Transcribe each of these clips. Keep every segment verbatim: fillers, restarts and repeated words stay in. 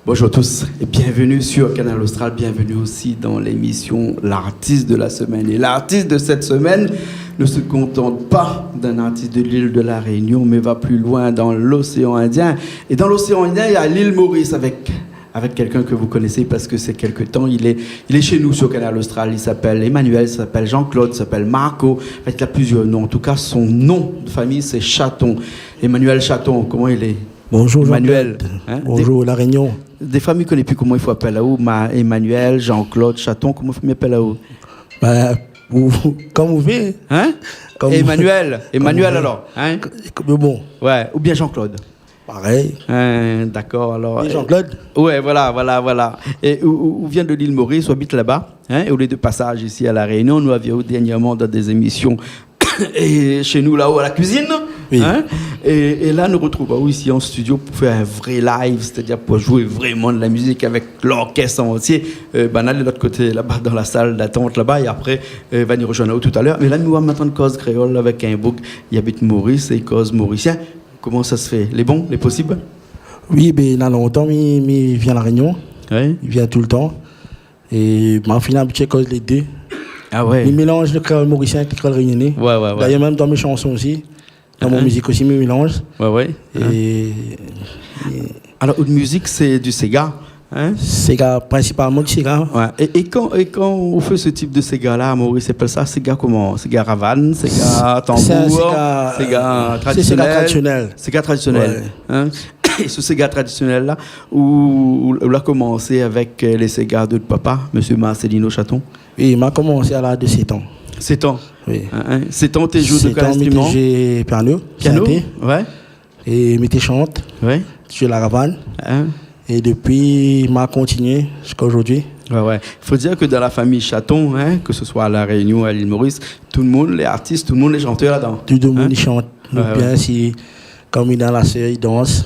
Bonjour à tous et bienvenue sur Kanal Austral. Bienvenue aussi dans l'émission L'artiste de la semaine. Et l'artiste de cette semaine ne se contente pas d'un artiste de l'île de la Réunion, mais va plus loin dans l'océan Indien. Et dans l'océan Indien, il y a l'île Maurice avec, avec quelqu'un que vous connaissez parce que c'est quelque temps, il est, il est chez nous sur Kanal Austral. Il s'appelle Emmanuel, il s'appelle Jean-Claude, il s'appelle Marco. En fait, il a plusieurs noms. En tout cas, son nom de famille, c'est Chaton. Emmanuel Chaton, comment il est ? Bonjour, Emmanuel, Jean-Claude. Hein ? Bonjour, La Réunion. Défoi mi koné pi koman i fo apèl aou, ma-, Emmanuel, Jean-Claude, Chaton, koman i fo mi apèl aou ? Bin, ou, konm ou vé. Hein ? Konm ou vé. Emmanuel, Emmanuel alor, hein ? Konm, konm, bon. Ouais, oubien Jean-Claude. Parèy. Hein, dakor, alor. É Jean-Claude ? Ouais, voilà, voilà, voilà. É ou, ou, ou vien de l'île Maurice, ou abit laba, hein, é ou lé de pasaz isi a La Réunion, nou la vi aou dèrnièrman dan dé zémision é shé nou, laô a la kuizine, hein. Oui. É, é la, nou artrouv aou isi an studio pou fé in vré live, sétadir pou zoué vréman de la mizik avèk lorkès an antié. Euh, banna lé lot koté laba, dan la sal d'atant laba, é apré, euh, va ni rozoinn aou talèr. Mé la, nou va antann koz kréol avèk in boug i abit Maurice é i koz morisien. Koman sa i fé ? Lé bon ? Lé posib ? Oui, bin, na lontan, mi, mi vien La Réunion. Ouais. Mi vien toultan. É ma fine abitié koz lé dé. Ah ouais. Mi mélanz le kréol morisien avèk le kréol rényoné. Ouais, ouais, ouais. D'ayèr, mèm dan mé shanson osi, dan mon mizik osi, mi mélanz. Ouais, ouais. É, é... Alor, out mizik, sé du séga, hein ? Séga, prinsipalman du séga. Ouais. É, é kan, é kan ou fé se tip de séga-la, Maurice i apèl sa séga koman ? Séga ravane, séga tanbour, sé in séga, séga, euh, sé séga tradisionèl. Tradisionèl. Séga tradisionèl, hein ? Ouais. É se séga tradisionèl-la, ou, ou, ou la komansé avèk, euh, lé séga de out papa, mésyé Marcelino Chaton ? Oui, ma komansé a laz de sèt an. Sèt an ? Oui. Hein, hein. Sèt an, té zoué de kèl instriman ? Sèt an, mi té zoué piano, synthé. Piano ? Ouais. É mi té shant, ouais, zoué la ravane. Hein ? É dopi, ma kontinié ziska zordi. Ouais, ouais. Fo dir ke dan la famiy Chaton, hein, ke se soi a La Réunion, a l'île Maurice, tout le moun, lé artis, tout le moun lé shantèr ladan. Tout le moun i shant. Hein ? Ouais, ouais. Oubien si, konm néna la sèr, i dans.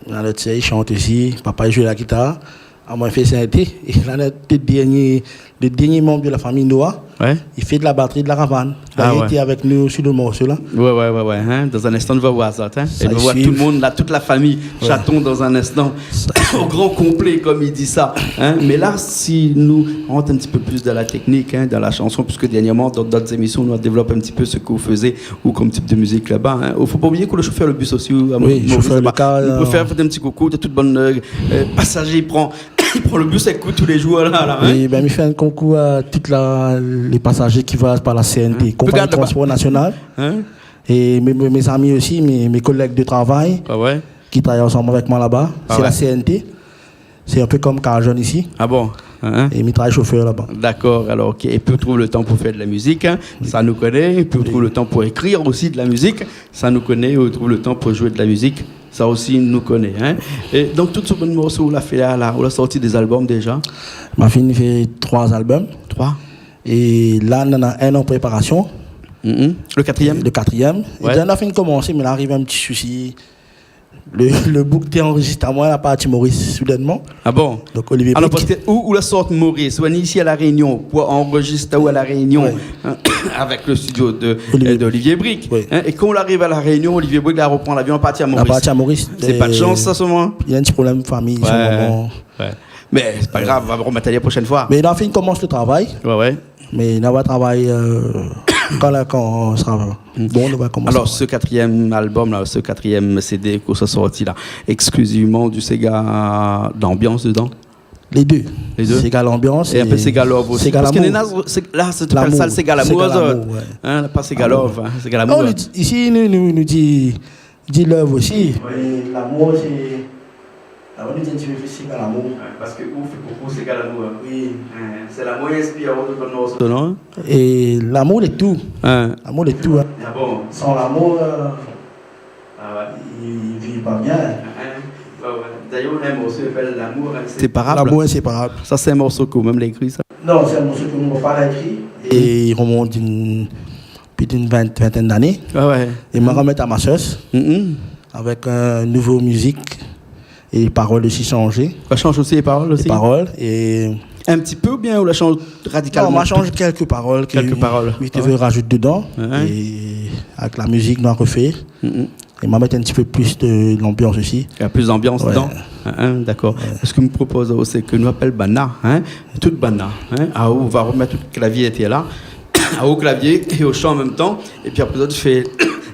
Néna lot sèr, i shant osi. Papa i zoué la gitar. Amoin, mi fé synthé. É la, néna le dèrnié, le dèrnié manb de la famiy, Noah, ouais, i fé de la batri, de la ravane. Ah ouais. D'ayèr, li té avèk nou su le morso-la. Ouais, ouais, ouais, ouais, hein. Dan in instan, nou va voir sa, hein. É nou va voir tout le moun la, tout la famiy Chaton dan in instan. Sa i fé. Au grand complet, konm i di sa, hein. Mé la, si nou rant in ti pé plis dan la téknik, hein, dan la shanson, puiske dèrnièrman, dan dot zémision, nou la dévlop in ti pé se ke ou fé, ou konm tip de mizik laba, hein. Fo pa oublié ke le shofèr le bis osi, ou, oui, Maurice, shofèr laba, le car, nou préfèr fé in ti koukou a tout bann, euh, euh, pasazé i pran, i pran le bis avèk ou tou lé zour la, la, hein. Oui, bin, mi fé in koukou a tout la, lé pasazé ki voyaz par la C N T, hein, Compagnie de Transport National. Hein ? É mé, mé, mé zami osi, mé, mé kolèg de travay, ah ouais, ki travay ansanm avèk moin laba, ah ouais, sé la C N T. Sé in pé konm Carl John isi. Ah bon ? Hein, hein. É mi travay shofèr laba. Dakor, alor, OK. É pi ou trouv le tan pou fé de la mizik, hein. Oui. Sa nou koné. É pi ou trouv le tan pou ékrir osi de la mizik. Sa nou koné. Ou trouv le tan pou zoué de la mizik. Sa osi nou koné, hein. É donk, tout se bann morso ou la fé la, la, ou la sorti dé album déza ? Ma fine fé troi album. Troi ? É la, nou néna inn an préparasion. Mhm. Le katrièm ? Le katrièm. Ouais. É la, nou la fine komansé, mé la ariv in ti sousi. Le, le boug té anrozistr amoin la parti Maurice soudènman. Ah bon ? Donk Olivier Brique. Alor, parske ou, ou la sort Maurice, ou la ni isi a La Réunion, pou anrozistr aou a La Réunion, ouais, hein, avèk le studio de, Olivier, euh, d'Olivier Brique, ouais, hein, é kan ou la ariv a La Réunion, Olivier Brique la repran lavion, la parti a Maurice. La parti a Maurice. Sé pa de shans, sa, solman. Néna in ti problèm famiy, ouais, son momon. Ouais. Mé sé pa grav, nou va romèt ali la proshèn foi. Mé la fine komans le travay. Ouais, ouais. Mé nou va travay, euh, kan la, kan sra bon, nou va komans. Alor, se katrièm album la, se katrièm C D ke ou la sorti la, eksklizivman du séga d'anbians dedan ? Lé dé. Lé dé ? Séga l'anbians é in pé séga love osi. Séga lamour. Parske néna, sé, la, sé, lamour. Sa, sé séga lamour, sa. Séga lamour, ouais. Hein, pa séga love, hein, séga lamour. Non, isi, nou, nou, nou di di love osi. Oui. Mé lamour, sé, lamour, nou di in ti pé plis séga lamour. Ouais, parske ou fé bokou séga lamour, hein. Oui. Hein, sé lamour i inspir aou dan bann morso, non ? É lamour lé tout. Hein. Lamour lé tout, hein. Ah bon ? San lamour, euh, ah ouais, i, i viv pa bien. Hein, hein. Ouais, ouais. D'ayèr, néna in morso i apèl Lamour Inséparab. Lamour Inséparab. Sa, sé in morso ke ou mèm la ékri, sa ? Non, sé in morso ke mon papa la ékri. É i romont d'in plis d'in vint-, vintèn d'ané. Ah ouais. É ma romèt a ma sos, mhm, avèk, euh, nouvo mizik é parol osi shanzé. Ou la shanz osi lé parol osi ? Lé parol, é... In ti pé oubien ou la shanz radikalman ? Non, ma shanz kèlk parol ke... Kèlk parol. Mi té vé razout dedan. Ouais. É avèk la mizik, nou la refé. Mhm. É ma mèt in ti pé plis de lanbians osi. Néna plis d'anbians dedan. Ouais. Hein, dakor. Parske mi propoz aou, sé ke nou apèl banna, hein, tout banna, hein, aou va romèt tout klavié atèr la, aou klavié é o shan an mèm tan, épi apré zot i fé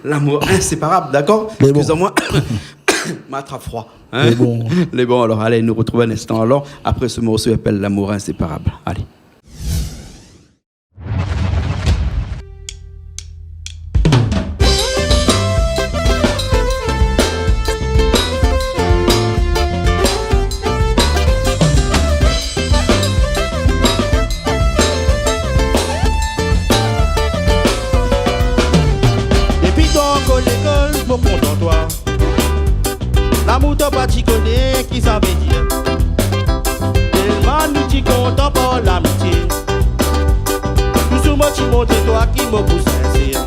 Lamour inséparab, dakor ? Lé bon. Eskiz amoin, ma trap froi, hein ? Lé bon. Lé bon, alor, alé, nou artrouv in instan, alor, apré se morso i apèl Lamour inséparab. Alé. Dépi tan ankor lékol, mo kontan twa. Lamour to pa ti koné ki sa vé dir. Tèlman nou ti kontan par lamitié. Touzour mo ti montré twa ki mo pou sinsèr.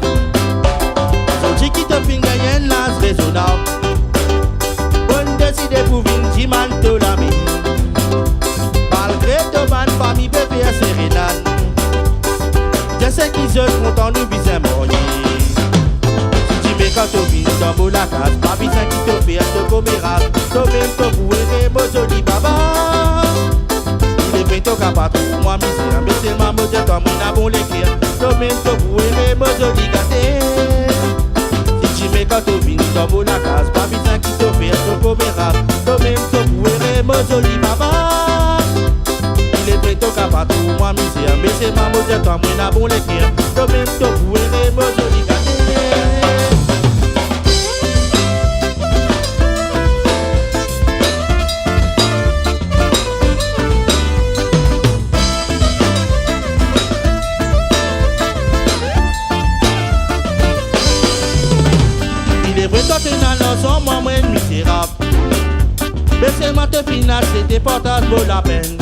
Zordi ki to fine gingn in laz rézonab, mo'nn désidé pou vinn dimann to lami. Malgré to bann fami pé fé sérénad, Dié sèl ki zot kontan nou bizin marié. Si ti mé kan to vinn dan mo lakaz, pa bizin ki to pèr to koméra, to mèm to pou ére mo zoli baba. Lé vré to ka pa trouv amoin mizèr, mé sèlman mo di aou, moin na bon lékèr, to mèm to pou ére mo zoli gaté. Si ti mé kan to vinn dan mo lakaz, pa bizin ki to pèr to koméra, to mèm to pou ére mo zoli baba. Lé vré to ka pa trouv amoin mizèr, mé sèlman mo di aou, moin na bon lékèr, to mèm to pou ére mo zoli gaté. Lé vré to té na larzan, moin, moin mizérab. Mé sèlman to fine aksèpté partaz mo lapenn.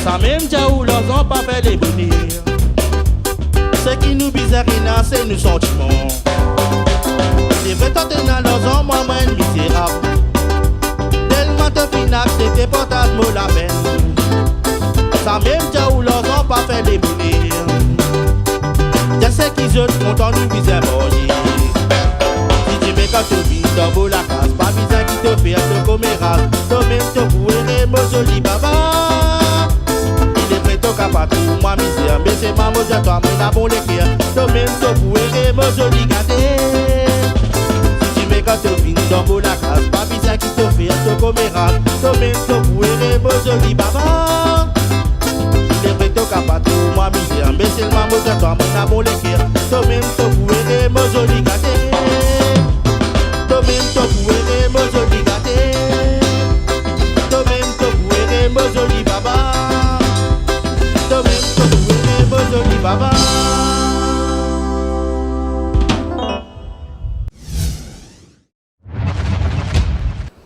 Sa mèm di aou larzan pa fé lé bonèr. Sak nou bizin, ri, na sé nou santiman. Lé vré to té na larzan, moin, moin mizérab. Tèlman to fine aksèpté partaz mo lapenn. Sa mèm di aou larzan pa fé lé bonèr. Dié sèl ki zot kontan nou bizin marié. Si ti mé kan to vinn dan mo lakaz, pa bizin ki to pèr to koméra, to mèm to pou ére mo zoli baba. Lé vré to ka pa trouv amoin mizèr, mé sèlman mo di aou, moin na bon lékèr, to mèm to pou ére mo zoli gaté. Si ti mé kan to vinn dan mo lakaz, pa bizin ki to pèr to koméra, to mèm to pou ére mo zoli baba. Lé vré to ka pa trouv amoin mizèr, mé sèlman mo di aou, moin na bon lékèr, to mèm to pou ére mo zoli gaté. To mèm to pou ére mo zoli gaté. To mèm to pou ére mo zoli baba. To mèm to pou ére mo zoli baba.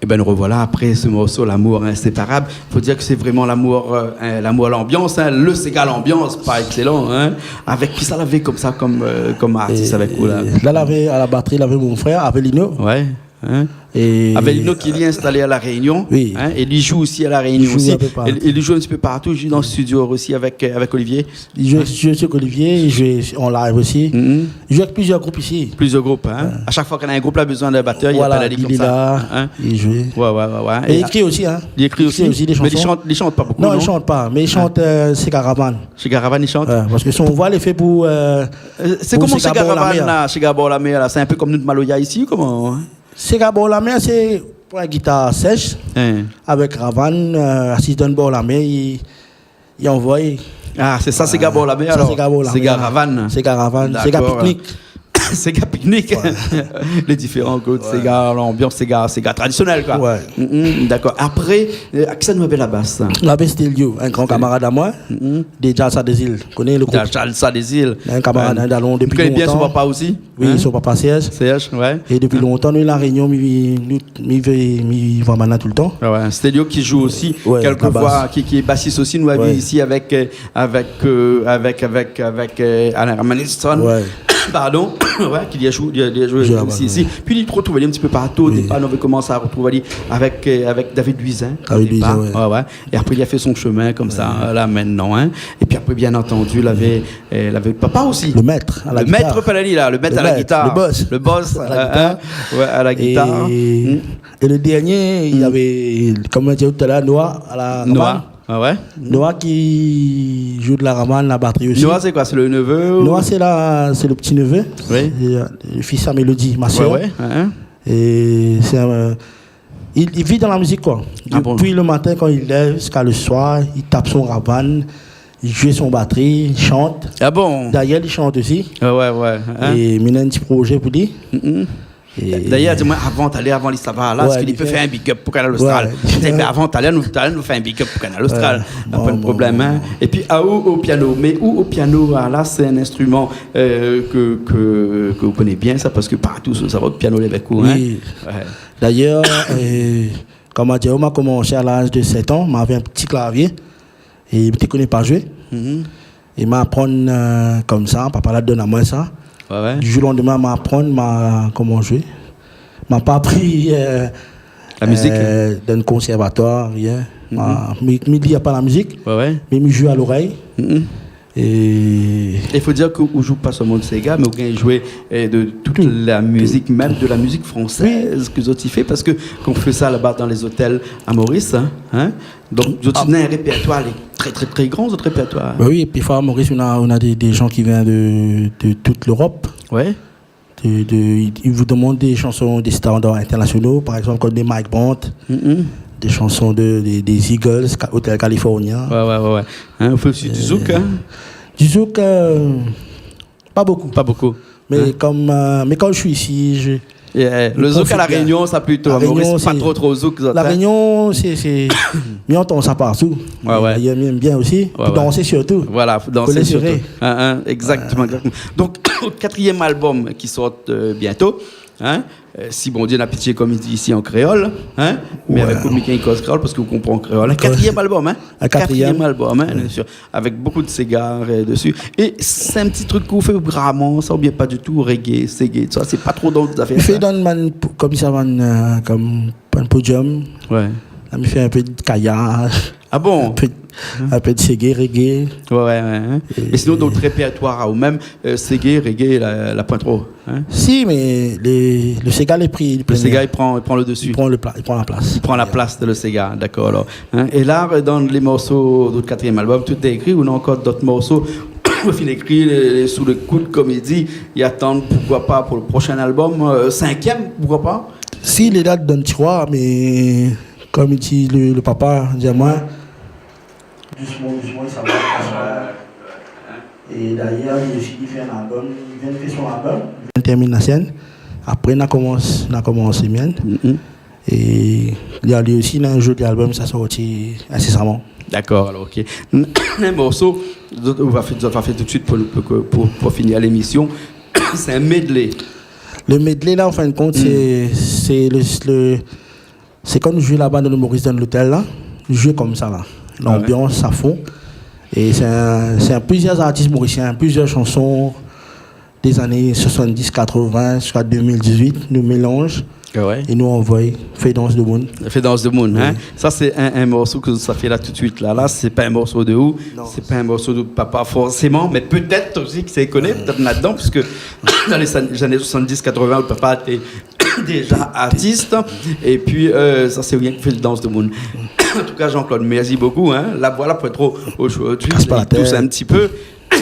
Ében, nou rovoila apré se morso Lamour inséparab. Fo dir ke sé vréman lamour, euh, in, lamour lanbians, in, le séga lanbians par éksélan, in. Avèk kisa lavé konmsa, konm, euh, konm artis avèk ou la ? La, lavé a la batri, lavé mon frèr Avelino. Ouais, in. Avelino ki lé instalé a La Rényon, oui, in, é li zoué osi a La Rényon osi. Li zoué in pé partou. É, é li zoué in ti pé partou, li zoué dan le studio osi avèk, euh, avèk Olivier. Li zoué, in, li zoué avèk Olivier, li zoué an live osi. Li zoué avèk plizièr group isi. Plizièr group, in. Ouais. A shak foi k'i na in group la bezoin d'in batèr, i apèl ali konmsa. Ouais, li lé la, li zoué. Ouais, ouais, ouais, ouais. É li ékri osi, in. Li ékri osi. Li ékri osi dé shanson. Mé li shant, li shant pa bonpé, non ? Non, li shant pa, mé li shant, euh, séga ravann. Séga ravann, li shant. Ouais, parske son voi lé fé pou, euh, pou séga bor la mèr. Euh, sé koman séga ravann la, séga bor la mèr la ? Sé in pé konm nout maloya isi, koman ? Séga bor la mèr, sé pou in gitar sèsh, avèk ravann, euh, asiz dan bor la mèr, li, li anvoy. Ah, sé sa, séga bor la mèr, alor. Sa, séga bor la mèr. Séga ravann. Séga ravann, séga piknik. Dakor. Séga piknik. Ouais. Lé diféran, koté séga lanbians, séga, séga tradisionèl, koi. Ouais. Mm, mm, dakor. Apré, euh, kisa nou avé la bas ? La bas Stelio, in gran kamarad amoin. Mm. Dé Jalsa dé Zil. Koné le group. Dé Jalsa dé Zil. In kamarad, in dalon dopi lontan. Ou koné bien son papa osi ? Oui, son papa Serge. Serge, ouais. É dopi lontan, nou, La Rényon, mi, nou, mi, mi, mi voi banna toultan. Ah ouais, Stelio ki zoué osi, ouais, kèlkefoi, la bas, ki, ki lé basis osi, nou la vi isi avèk, euh, avèk, euh, avèk, avèk, avèk, euh, Alain Ramanisson. Ouais. Pardon, ouais, ki li la zoué, li la, li la zoué isi, ouais. Pi li la artrouv ali in ti pé partou. O dépar, nou la komans artrouv ali avèk, euh, avèk David Louisin, o dépar. David Louisin, ouais. Ouais, ouais. É apré, li la fé son shomin konmsa, euh, la, mintnan, hein. É pi apré, bien antandi, lavé, euh, lavé papa osi. Le maître à la guitare. Le maître, pa la li la, le maître à la guitare. Le boss. Le boss, euh, hein, ouais, à la guitare. Et, et le dernier, il y avait, comme on a dit tout à l'heure, Noah à la ramane. Noah. Ah ouais ? Noah ki zoué de la ramane, la batri osi. Noah, sé koi ? Sé le neveu ou ? Noah, sé la, sé le ti neveu. Oui. Sé, euh, le fils à Mélodie, ma sœur. Ouais, ouais, hein. Et c'est un, euh, il, il vit dans la musique, quoi. Ah bon ? Depuis le matin, quand il lève, jusqu'à le soir, il tape son ramane, il joue son batterie, il chante. Ah bon ? D'ailleurs, il chante aussi. Ah ouais, ouais, hein. É mi néna in ti projé pou li. Mm, mm. É d'ayèr, di amoin, avan d'alé, avan li sava, la, èske li pé fé in big up pou Kanal Austral ? Ouais. Di, bin, avan d'alé, nou, d'alé, nou fé in big up pou Kanal Austral. Ouais. Pa de problèm, hein. Bon, bon, bon. É pi, aou, o piano, mé ou o piano, ah, la, sé in instriman, euh, ke, ke, ke ou koné bien, sa, parske partou, sa, sa va, piano lé avèk ou, hein. Oui. Ouais. D'ailleurs, euh, koman dir, ma la komans a l'az de sèt an, ma lavé in ti klavié, é mi té koné pa zoué. Mhm. É ma aprann, euh, konmsa, papa la donn amoin sa. Ouais, ouais. Du jour au lendemain, ma aprann, ma, koman zoué. Ma pa apri, euh, la mizik, euh, dan konsèrvatoir, rien. Mhm. Ma, mi, mi li pa la mizik, ouais, ouais, mé mi zoué a lorèy. Mhm. É i fo dir ke ou zoué pa solman de séga, mé ou gingn zoué, euh, de tout la mizik, mèm de la mizik fransèz ke zot i fé, parske kan ou fé sa laba dan lé zotèl a Maurice, hein, hein, Donk, zot i néna in répèrtoir, lé trè, trè, trè gran, zot répèrtoir. Ba oui, é pi, anfin, Maurice, on a, on a des, des gens qui viennent de, de toute l'Europe. Ouais. De, de, ils, ils vous demandent des chansons, des standards internationaux, par exemple, comme des Mike Brandt, des chansons de, des, des Eagles, Ca-, Hotel California. Ouais, ouais, ouais, ouais. Hein, on fait aussi du zouk, hein ? Du zouk, euh, Pa bokou. Pa bokou. Mé kan, euh, mé kan mi lé isi, mi profit bien. Le zouk a La Rénion, sa plito. A Maurice, pa tro, tro zouk, zot, hein ? La Rénion, sé, sé, mi antann sa partou. Ouais, ouais. D'ayèr, mi èm bien osi. Ouais, ouais. Pou dansé sirtou. Voilà, pou dansé sirtou. Pou lé séré. Hein, hein, exactement, exactement. Donk, katrièm album ki sort, euh, bientôt, hein, euh, si Bondié na pitié, kom i di isi an kréol, hein, mé avèk ou, Mika, i koz kréol, parske ou konpran kréol. Katrièm album, hein. Katrièm album, hein, bien sir. Avèk bokou de séga, euh, desi. É sé in ti trik ke ou fé raman, sa, oubien pa ditou, reggae, séga, tousa, sé pa tro dan out zafèr, sa ? Mi fé dan bann, konmsa, bann, euh, kom bann podium. Ouais. La, mi fé in pé de kayar. Ah bon ? In pé, in pé de séga, reggae. Ouais, ouais, ouais, hein. É sinon, dan out répèrtoir, ou mèm, euh, séga, reggae, la, la poin tro. Hein ? Si, mé le, le séga lé pri, le promié. Le séga, i pran, i pran le desi. I pran le pla-, i pran la plas. I pran la plas de le séga, dakor, alor. Hein ? É la, dan lé morso de out katrièm album, tout lé ékri, ou néna ankor d'ot morso, ou fine ékri, lé, lé sou le koud, kom i di, i atann, poukoi pa, pou le proshin album, euh, sinkièm, poukoi pa ? Si, lé la dan tiroir, mé kom i di le, le papa, di amoin, dousman, dousman, sa va, sa va. É d'ayèr, li osi, li fé in album, li vien de fé son album, li vien de tèrmine la sienne. Apré, na komans, na komans le mien. Mhm. É li, li osi, na in zoli album, sa sorti insésaman. Dakor, alor, ok. In morso, zot va fé, zot va fé tout de suit pou, pou, pou, pou fini lémision. Sé in medley. Le medley, la, an fin de kont, sé, sé le, le, Sé kom zoué laba dan le Maurice, dan lotèl la, zoué komsa la. Ah ouais. Lanbians a fon. É sé in, sé in plizièr artis morisien, plizièr shanson dé zané soisann-dis, katrovin, ziska dé mil dizuit, nou mélanz. Ah ouais. É nou anvoy fé dans demoun. Fé dans demoun, hein. Oui. Sa, sé in, in morso ke sa fé la tout de suit la. La, sé pa in morso de ou, non, sé pa in morso de papa forséman, mé pétèt osi, ki koné, pétèt ladan, puiske dan lé zané soisann-dis, katrovin, out papa té déza artis. É pi, euh, sa, sé rienk fé le dans demoun. An tou ka, Jean-Claude, mèrsi bokou, hein. La, voilà, pou èt o, o, ozordi, i tous in ti pé.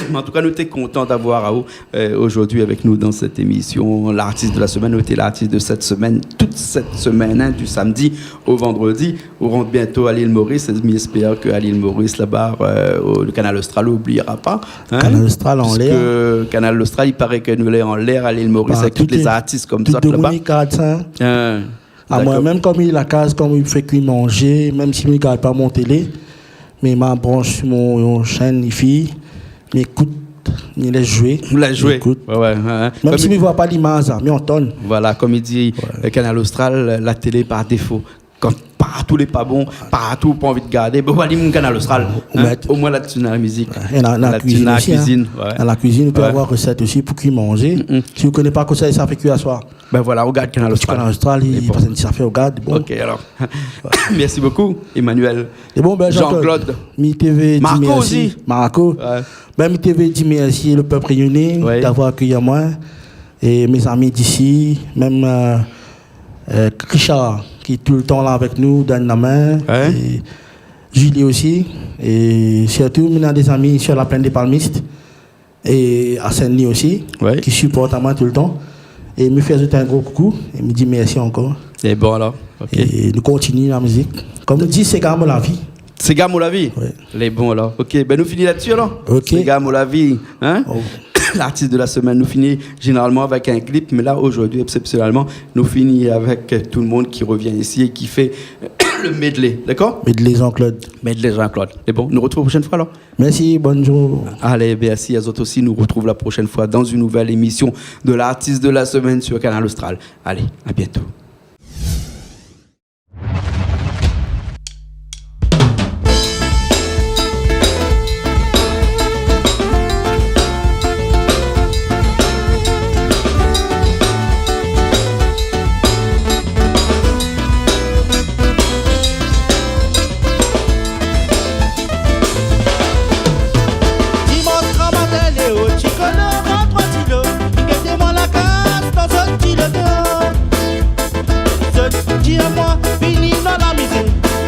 Mé an tou ka, nou té kontan d'avoir aou, euh, ozordi avèk nou dan sèt émision, l'artiste de la semaine. Ou été l'artiste de cette semaine, tout sèt semèn, hein, du samedi au vendredi. Ou rant bientôt à l'île Maurice, mi èspèr ke à l'île Maurice, laba, euh, o, le Kanal Austral oubliera pa, hein, Kanal Austral anlèr. Puiske Kanal Austral, i paré ke nou lé anlèr à l'île Maurice, avèk tout lé zartis konmsa, tout laba. Hein. Amoin mèm, kom mi lé la kaz, kom mi fé kui manzé, mèm si mi gard pa mon télé, mé ma bransh mon, mon shèn ifi, mi ékout, mi lès zoué. Ou lès zoué. Mi ékout. Ouais, ouais, ouais, ouais. Mèm si mi voi pa limaz, mi antann. Voilà, kom i di, euh, Kanal Austral, la télé par défaut. Kan partou lé pa bon, partou ou pa anvi de gardé, bon, ou alim Kanal Austral, hein. Omwin la, ou na la mizik. Ouais, é la, la kuizine osi, hein. La kuizine, ouais. Dan la kuizine, ou pé avoir resèt osi pou kui manzé. Mm, mm. Si ou koné pa kosa i sa fé kui aswar, ben voilà, ou gard Kanal Austral. Kanal Austral, i pass in ti zafèr, ou gard, bon. Ok, alor. Mèrsi bokou, Emmanuel. É bon, ben, Jean-Claude. Jean-Claude. Mi té vé di mèrsi. Marco osi. Marco. Ouais. Ben, mi té vé di mèrsi le pèp rényoné d'avoir akéyi amwin. É mé zami d'isi, mèm, euh, euh, Richard, ki lé toultan la avèk nou, donn la min. Ouais. É Julie osi. É sirtou, mi na dé zami sur la Plaine des Palmistes. É a Saint-Denis osi, ouais, ki siport amwin toultan. É mi fé azot in gro koukou, é mi di mèrsi ankor. É bon, alor, ok. É nou kontinié la mizik. Kom nou di, séga mon lavi. Séga mon lavi ? Ouais. Lé bon, alor. Ok, ben nou fini la-dsi, alor. Ok. Séga mon lavi, hein ? Oh. L'artiste de la semaine, nou fini zénéralman avèk in clip, mé la, ojourdui, eksépsionèlman, nou fini avèk, euh, tout le monde ki revien isi é ki fé le medley, dakor ? Medley Jean-Claude. Medley Jean-Claude. Lé bon, nou artrouv la proshèn foi, alor. Mèrsi, bonn zourné. Alé, mèrsi azot osi. Nou artrouv la proshèn foi dan in nouvèl émisyon de l'artiste de la semaine sur Kanal Austral. Alé, à bientôt. Dimansh gramatin, Léo, ti koné, pran troi ti lo, gèt mon lakaz dan zot ti loto. Zot di amwin, vini nou amizé,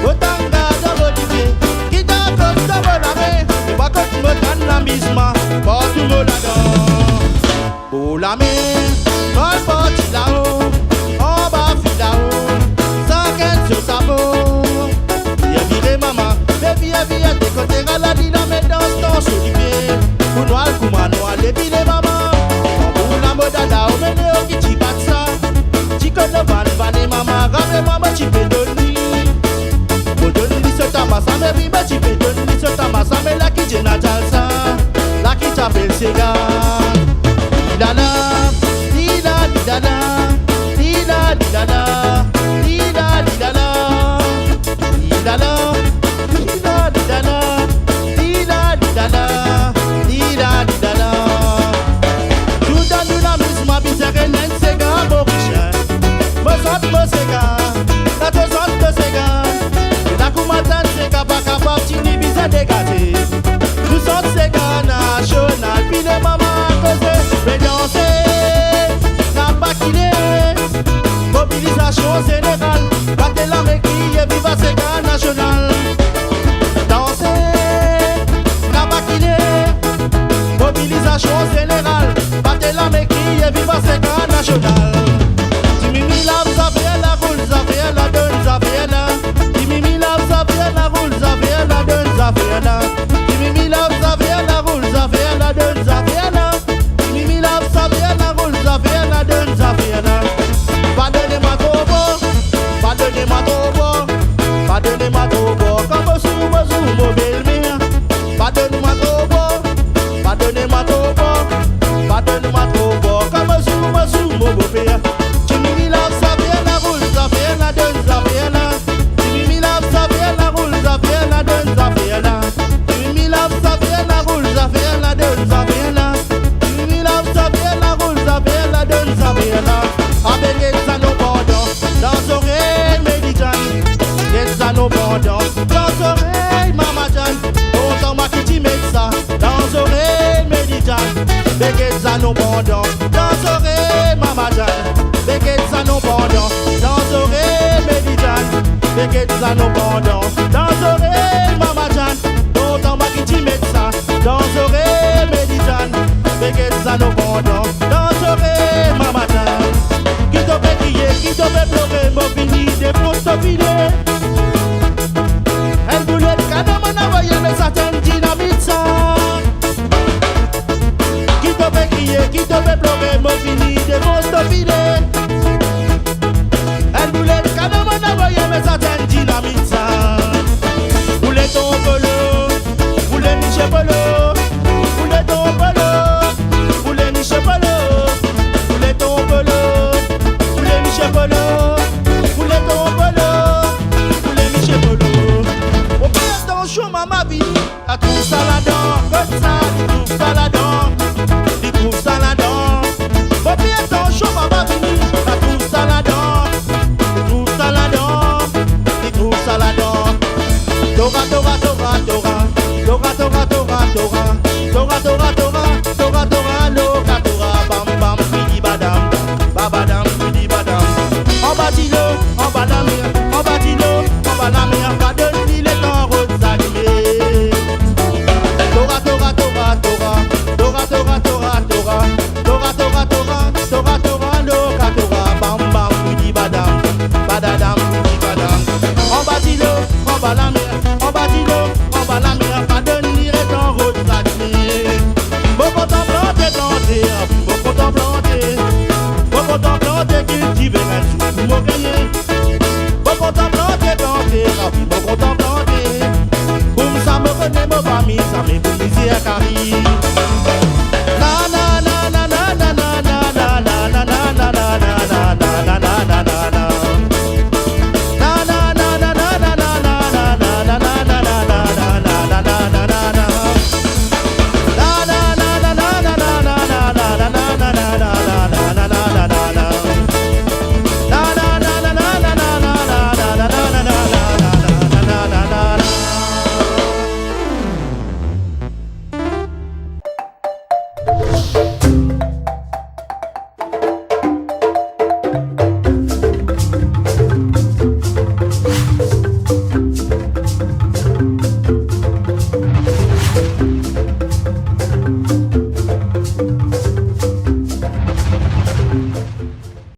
otan gard dan zot lizié, ki dakor dan mon lamé, é pa kot mo tann lamizman, partou mo ladan. Pou la mèr, kan parti lao, anba filao, sakinn so savo. Vien viré mama, vien, vien, vien, dékoté raladi la, mé dans, dans sou lipié. Pou nwar kouma nwar, dépilé mama. Tanbour la modada, omené o ki ti bat sa. Ti kono van, vané mama, ramé mama, ti pé doni. Mo doni so tamasa, mé wi, mé ti pé doni so tamasa, mé la ki djé na djalsa. La ki t'apèl séga. Lilala, lila, lilala, lila, lilala, lila, lilala. Lilala, lila, lilala, lila, lilala, lila, lilala. Tout dan nou lamizman, bizin rènèn séga, morisien. Mo zot, mo séga, la to zot, to séga. La kouma tann séga, pa kapab, ti ni bizin dégazé. Nou zot séga nasional, pilé mama kozé, mé dansé, na pa kilé. Mobilizasyon zénéral, bat la min, kriyé viva séga nasional. Dansé, na pa kilé. Mobilizasyon zénéral, bat la min, kriyé viva séga nasional. Ti mimi la, zafèr la, roul zafèr la, donn zafèr la. Ti mimi la, zafèr la, roul zafèr la, donn zafèr la. Ti mimi la, zafèr la, roul zafèr la, donn zafèr la. Ti mimi la, zafèr la, roul zafèr la, donn zafèr la. Pa doné mwin tro bo, pa doné mwin tro bo, pa doné mwin tro bo, kan mo sou, mo sou mo bèlmèr. Pa doné mwin tro bo, pa doné mwin tro bo, pa doné mwin tro bo, kan mo sou, mo sou mo bopèr. Ti mimi la, zafèr la, roul zafèr la, donn zafèr la. Ti mimi la, zafèr la, roul zafèr la, donn zafèr la. Ti mimi la, zafèr la, roul zafèr la, donn zafèr la. Ti mimi la, zafèr la, roul zafèr la, donn zafèr la. Abé gèt sa nou pandan, dan zorèy Médidiane. Gèt sa nou pandan, dan zorèy Mama Diane. Lontan mwin ki ti mèt sa, dan zorèy Médidiane. Bé gèt sa nou pandan, dan zorèy Mama Diane. Bé gèt sa nou pandan, dan zorèy Médidiane. Bé gèt sa nou pandan, dan zorèy Mama Diane. Lontan mwin ki ti mèt sa, dan zorèy Médidiane. Bé gèt sa nou pandan, dan zorèy Mama Diane. Ki to pé kriyé, ki to pé ploré, mo vini défons to filé. In boulèt kanon mwin anvoyé, mé sa tann dinamit sa. Ki to pé kriyé, ki to pé ploré, mo vini défons to filé. In boulèt kanon mwin anvoyé, mé sa tann dinamit sa. Planté, kiltivé, in zour pou mo gingné. Mo kontan planté, planté, ravi, mo kontan planté. Koumsa mo koné mo pa mizamé pou mizié kari.